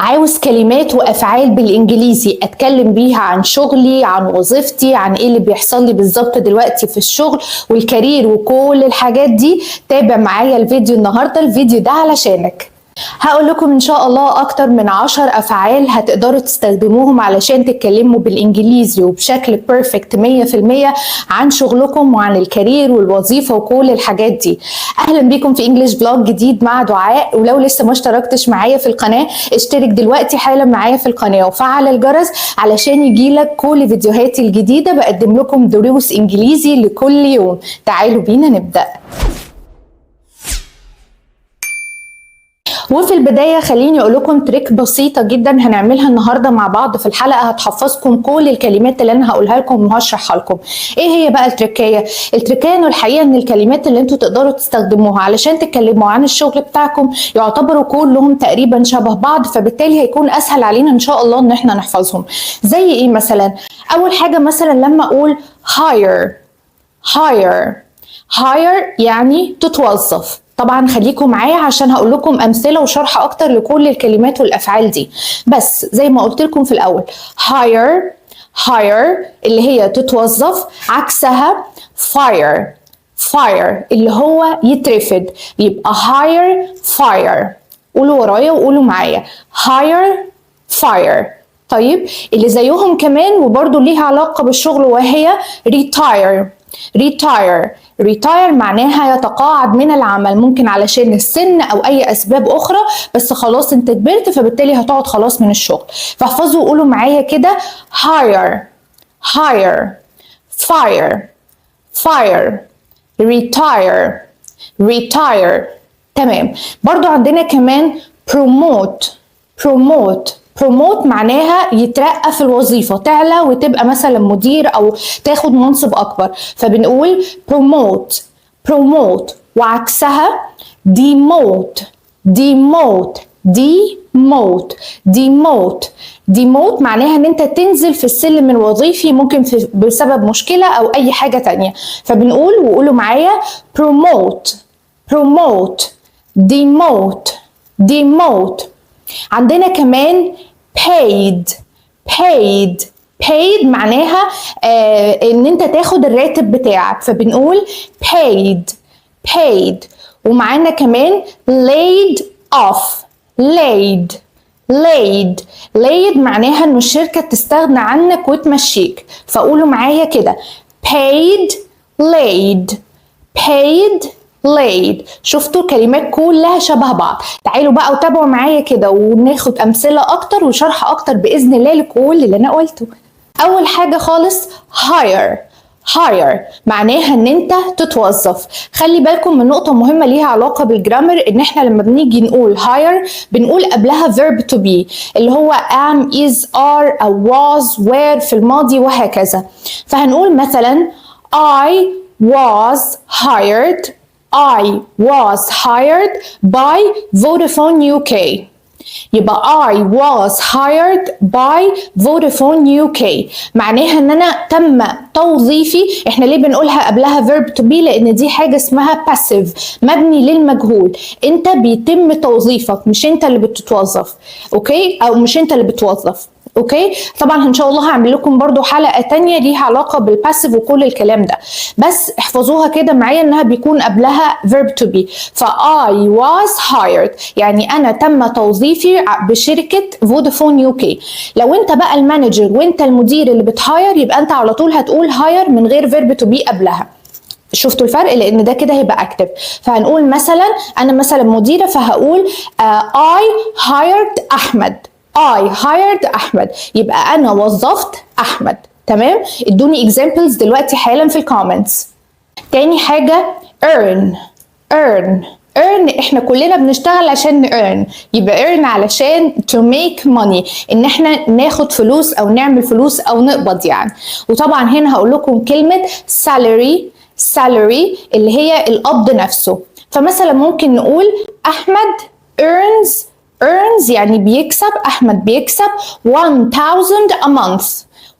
عاوز كلمات وافعال بالانجليزي اتكلم بيها عن شغلي، عن وظيفتي، عن ايه اللي بيحصل لي بالظبط دلوقتي في الشغل وال career وكل الحاجات دي؟ تابع معايا الفيديو النهارده، الفيديو ده علشانك. هقول لكم ان شاء الله اكتر من 10 افعال هتقدروا تستخدموهم علشان تتكلموا بالانجليزي وبشكل perfect 100% عن شغلكم وعن ال career والوظيفة وكل الحاجات دي. اهلا بيكم في English vlog جديد مع دعاء، ولو لسه ما اشتركتش معايا في القناة اشترك دلوقتي حالا معايا في القناة وفعل الجرس علشان يجيلك كل فيديوهاتي الجديدة. بقدم لكم دروس انجليزي لكل يوم. تعالوا بينا نبدأ. وفي البداية خليني أقول لكم trick بسيطة جدا هنعملها النهاردة مع بعض في الحلقة، هتحفظكم كل الكلمات اللي أنا هقولها لكم وهشرحها لكم. إيه هي بقى التركاية؟ التركاية إنه الحقيقة إن الكلمات اللي أنتوا تقدروا تستخدموها علشان تتكلموا عن الشغل بتاعكم يعتبروا كلهم تقريبا شبه بعض، فبالتالي هيكون أسهل علينا إن شاء الله إن إحنا نحفظهم. زي إيه مثلا؟ أول حاجة مثلا لما أقول hire، hire، hire يعني تتوظف. طبعا خليكم معايا عشان هقول لكم امثلة وشرح اكتر لكل الكلمات والافعال دي. بس زي ما قلت لكم في الاول، hire، hire اللي هي تتوظف، عكسها fire، fire اللي هو يترفد. يبقى hire، fire. قولوا ورايا وقولوا معايا hire، fire. طيب اللي زيهم كمان وبرضو ليها علاقة بالشغل وهي retire، retire. retire معناها يتقاعد من العمل، ممكن علشان السن او اي اسباب اخرى، بس خلاص انت كبرت فبالتالي هتقعد خلاص من الشغل. فاحفظوا وقولوا معايا كده hire، hire، fire، fire، retire، retire. تمام. برضو عندنا كمان promote، promote. promote معناها يترقى في الوظيفة، تعلى وتبقى مثلا مدير أو تاخد منصب أكبر، فبنقول promote، promote. وعكسها demote، demote، demote، demote. demote معناها ان انت تنزل في السلم الوظيفي، ممكن في بسبب مشكلة او اي حاجة تانية. فبنقول وقولوا معايا promote، promote، demote، demote. عندنا كمان paid، paid. paid معناها ان انت تاخد الراتب بتاعك، فبنقول paid، paid. ومعانا كمان laid off، laid، laid. laid معناها انه الشركة تستغنى عنك وتمشيك. فقولوا معايا كده paid، laid، paid، laid. شفتوا الكلمات كلها شبه بعض. تعالوا بقى وتابعوا معايا كده وناخد امثلة اكتر وشرح اكتر باذن الله لكل اللي انا قلته. اول حاجة خالص hire. hire معناها ان انت تتوظف. خلي بالكم من نقطة مهمة ليها علاقة بال grammar، ان احنا لما بنيجي نقول hire بنقول قبلها verb to be اللي هو am، is، are او was، were في الماضي وهكذا. فهنقول مثلا I was hired، I was hired by Vodafone UK. يبقى I was hired by Vodafone UK معناها ان انا تم توظيفي. احنا ليه بنقولها قبلها verb to be؟ لان دي حاجة اسمها passive، مبني للمجهول. انت بيتم توظيفك، مش انت اللي بتتوظف، okay؟ او مش انت اللي بتوظف، okay؟ طبعا ان شاء الله هعمل لكم برضو حلقة تانية ليها علاقة بال passive وكل الكلام ده، بس احفظوها كده معايا انها بيكون قبلها verb to be. ف I was hired يعني انا تم توظيفي بشركه فودافون UK. لو انت بقى ال manager وانت المدير اللي بت hire، يبقى انت على طول هتقول hire من غير verb to be قبلها. شفتوا الفرق؟ لان ده كده هيبقى active. فهنقول مثلا انا مثلا مديره، فهقول I hired احمد، I hired احمد، يبقى انا وظفت احمد. تمام؟ ادوني examples دلوقتي حالا في ال comments. تاني حاجة earn، earn. earn احنا كلنا بنشتغل عشان earn، يبقى earn علشان to make money، ان احنا ناخد فلوس او نعمل فلوس او نقبض يعني. وطبعا هنا هقول لكم كلمة salary، salary اللي هي القبض نفسه. فمثلا ممكن نقول احمد earns، earns يعني بيكسب، احمد بيكسب 1000 a month،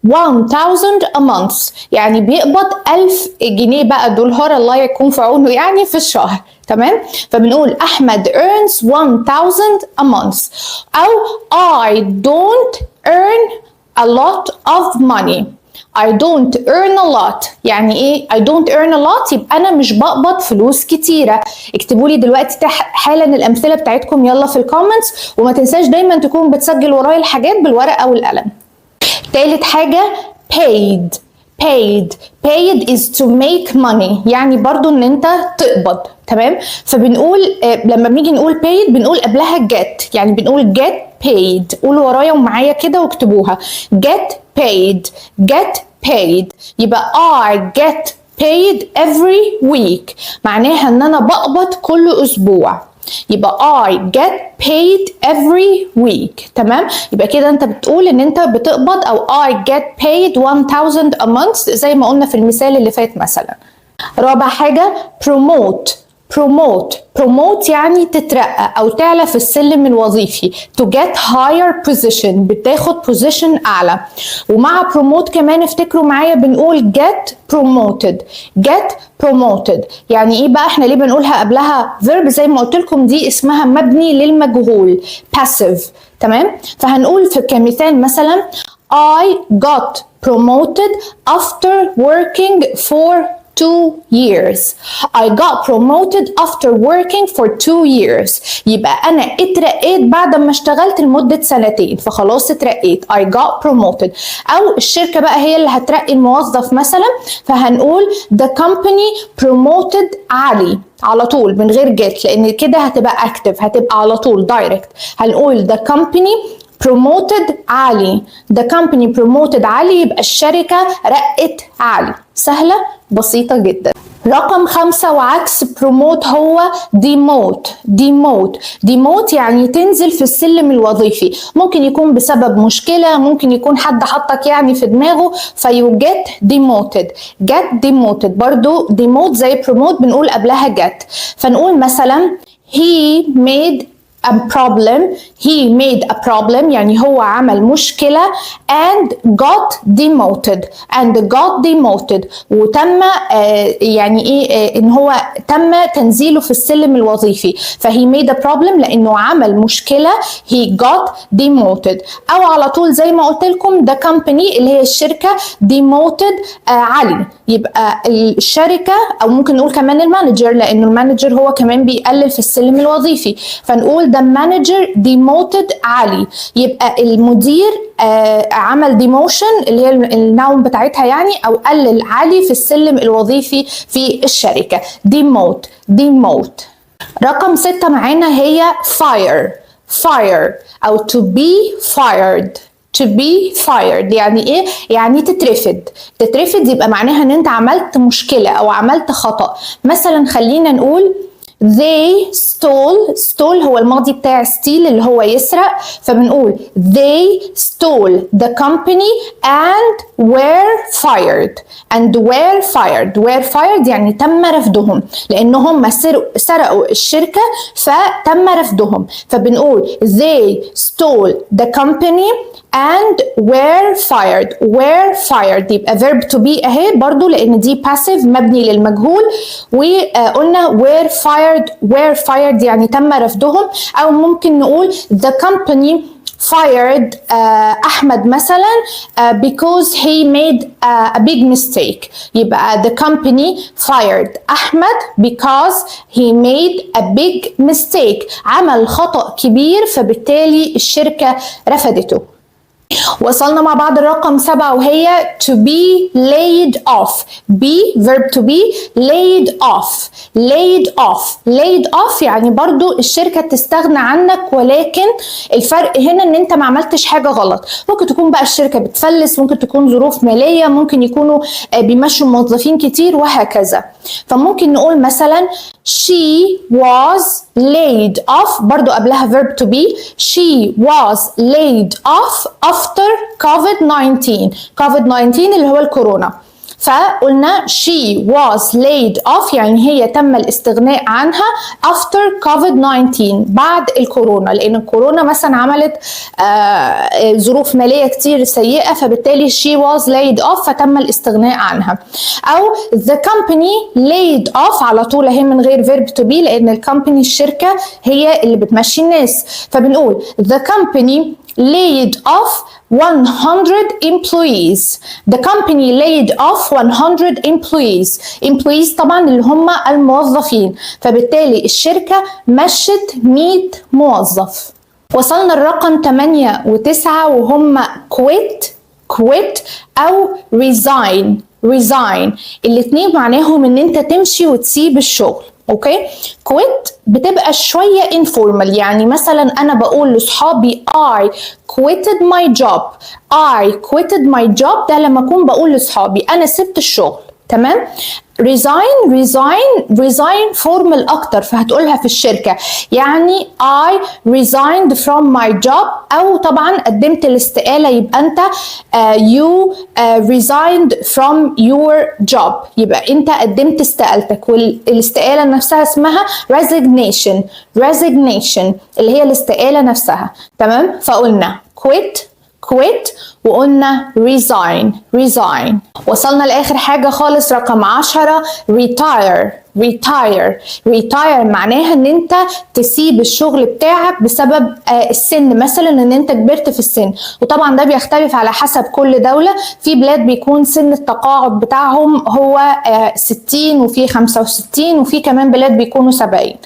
1000 a month يعني بيقبض 1000 جنيه بقى دولار، الله يكون في عونه يعني في الشهر. تمام؟ فبنقول احمد earns 1000 a month، او I don't earn a lot of money. I don't earn a lot يعني ايه؟ I don't earn a lot يبقى انا مش بقبض فلوس كتيره. اكتبوا لي دلوقتي حالا الامثلة بتاعتكم يلا في ال comments، وما تنساش دايما تكون بتسجل ورايا الحاجات بالورقة والقلم. تالت حاجة paid. paid، paid is to make money، يعني برضو ان انت تقبض، تمام؟ فبنقول لما بنيجي نقول paid بنقول قبلها get، يعني بنقول get paid. قولوا ورايا ومعايا كده واكتبوها: get paid، get paid. يبقى I get paid every week معناها ان انا بقبض كل اسبوع. يبقى I get paid every week، تمام؟ يبقى كده انت بتقول ان انت بتقبض، او I get paid 1000 a month زي ما قلنا في المثال اللي فات مثلا. رابع حاجة promote. promote، promote يعني تترقى او تعلى في السلم الوظيفي، to get higher position، بتاخد position اعلى. ومع promote كمان افتكروا معايا بنقول get promoted. get promoted يعني ايه بقى؟ احنا ليه بنقولها قبلها verb؟ زي ما قلت لكم دي اسمها مبني للمجهول، passive، تمام؟ فهنقول في كمثال مثلا I got promoted after working for 2 years. I got promoted after working for 2 years. يبقى أنا اترقيت بعد ما اشتغلت لمدة سنتين، فخلاص اترقيت، I got promoted. أو الشركة بقى هي اللي هترقي الموظف مثلا، فهنقول the company promoted علي على طول من غير get، لأن كده هتبقى active، هتبقى على طول direct. هنقول the company promoted علي. the company promoted علي يبقى الشركة رقت علي. سهلة بسيطة جدا. رقم 5 وعكس promote هو demote. demote، demote يعني تنزل في السلم الوظيفي، ممكن يكون بسبب مشكلة، ممكن يكون حد حطك يعني في دماغه، ف you get demoted. get demoted، برضو demote زي promote بنقول قبلها get. فنقول مثلا he made a problem، he made a problem يعني هو عمل مشكلة، and got demoted، and got demoted وتم يعني ايه ان هو تم تنزيله في السلم الوظيفي. ف he made a problem لانه عمل مشكلة، he got demoted. او على طول زي ما قلت لكم the company اللي هي الشركة demoted علي، يبقى الشركة، او ممكن نقول كمان ال manager لانه ال manager هو كمان بيقلل في السلم الوظيفي، فنقول the manager demoted علي، يبقى المدير عمل demotion اللي هي ال noun بتاعتها يعني، او قلل علي في السلم الوظيفي في الشركة. demote، demote. رقم 6 معانا هي fire. fire او to be fired. to be fired يعني ايه؟ يعني تترفد. تترفد يبقى معناها ان انت عملت مشكلة او عملت خطأ. مثلا خلينا نقول they stole. stole هو الماضي بتاع steal اللي هو يسرق، فبنقول they stole the company and were fired، and were fired. were fired يعني تم رفدهم، لان هم سرقوا الشركة فتم رفدهم. فبنقول they stole the company and were fired. were fired يبقى verb to be اهي برضو لان دي passive مبني للمجهول، وقلنا were fired. were fired يعني تم رفدهم. او ممكن نقول the company fired أحمد مثلا because he made a big mistake. يبقى the company fired أحمد because he made a big mistake، عمل خطأ كبير فبالتالي الشركة رفدته. وصلنا مع بعض الرقم 7 وهي to be laid off. be verb to be، laid off، laid off، laid off يعني برضو الشركة تستغنى عنك، ولكن الفرق هنا ان انت ما عملتش حاجة غلط. ممكن تكون بقى الشركة بتفلس، ممكن تكون ظروف مالية، ممكن يكونوا بيمشوا موظفين كتير وهكذا. فممكن نقول مثلا she was laid off، برضو قبلها verb to be، she was laid off after COVID-19. COVID-19 اللي هو الكورونا. فقلنا she was laid off، يعني هي تم الاستغناء عنها after COVID-19، بعد الكورونا، لان الكورونا مثلا عملت ظروف ماليه كتير سيئه، فبالتالي she was laid off، فتم الاستغناء عنها. او the company laid off على طول اهي من غير verb to be، لان ال company الشركة هي اللي بتمشي الناس، فبنقول the company laid off 100 employees. the company laid off 100 employees. employees طبعا اللي هم الموظفين، فبالتالي الشركة مشت 100 موظف. وصلنا الرقم 8 و9 وهم quit، quit او resign، resign. الاتنين معناهم ان انت تمشي وتسيب الشغل، okay؟ quit بتبقى شوية informal، يعني مثلا انا بقول لاصحابي I quitted my job. I quitted my job ده لما اكون بقول لاصحابي انا سبت الشغل، تمام؟ resign، resign، resign formal اكتر، فهتقولها في الشركة يعني I resigned from my job، او طبعا قدمت الاستقاله، يبقى انت you resigned from your job، يبقى انت قدمت استقالتك، والاستقاله نفسها اسمها resignation، resignation اللي هي الاستقالة نفسها، تمام؟ فقلنا quit، quit، وقلنا resign، resign. وصلنا لآخر حاجة خالص، رقم 10، retire، retire. retire معناها ان انت تسيب الشغل بتاعك بسبب السن، مثلا ان انت كبرت في السن، وطبعا ده بيختلف على حسب كل دولة. في بلاد بيكون سن التقاعد بتاعهم هو 60، وفي 65، وفي كمان بلاد بيكونوا 70.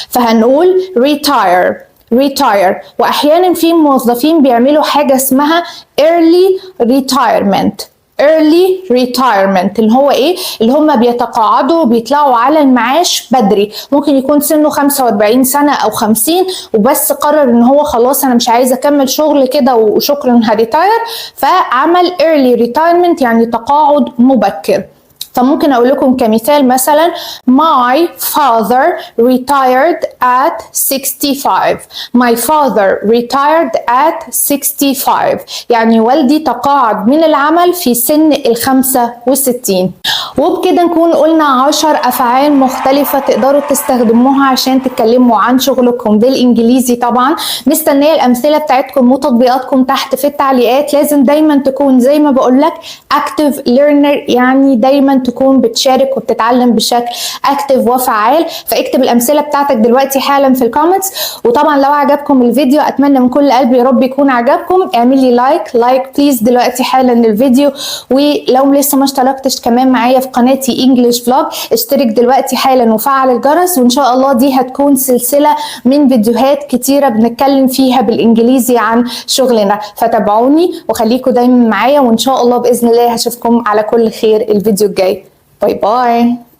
فهنقول retire، retire. واحيانا في موظفين بيعملوا حاجة اسمها early retirement، early retirement اللي هو ايه؟ اللي هم بيتقاعدوا، بيطلعوا على المعاش بدري. ممكن يكون سنة 45 سنة او 50 وبس قرر ان هو خلاص انا مش عايز اكمل شغل كده وشكرا ه retire، فعمل early retirement، يعني تقاعد مبكر. فممكن اقول لكم كمثال مثلا my father retired at 65. my father retired at 65، يعني والدي تقاعد من العمل في سن 65. وبكده نكون قلنا 10 أفعال مختلفة تقدروا تستخدموها عشان تتكلموا عن شغلكم بالإنجليزي. طبعا مستنية الأمثلة بتاعتكم وتطبيقاتكم تحت في التعليقات. لازم دايما تكون زي ما بقول لك active learner، يعني دايما تكون بتشارك وبتتعلم بشكل active وفعال. فاكتب الامثلة بتاعتك دلوقتي حالا في ال comments. وطبعا لو عجبكم الفيديو، اتمنى من كل قلبي يا رب يكون عجبكم، اعمل لي like، like please دلوقتي حالا للفيديو. ولو لسه ما اشتركتش كمان معايا في قناتي English Vlog، اشترك دلوقتي حالا وفعل الجرس. وان شاء الله دي هتكون سلسلة من فيديوهات كتيرة بنتكلم فيها بالانجليزي عن شغلنا، فتابعوني وخليكم دايما معايا، وان شاء الله باذن الله هشوفكم على كل خير الفيديو الجاي. bye bye.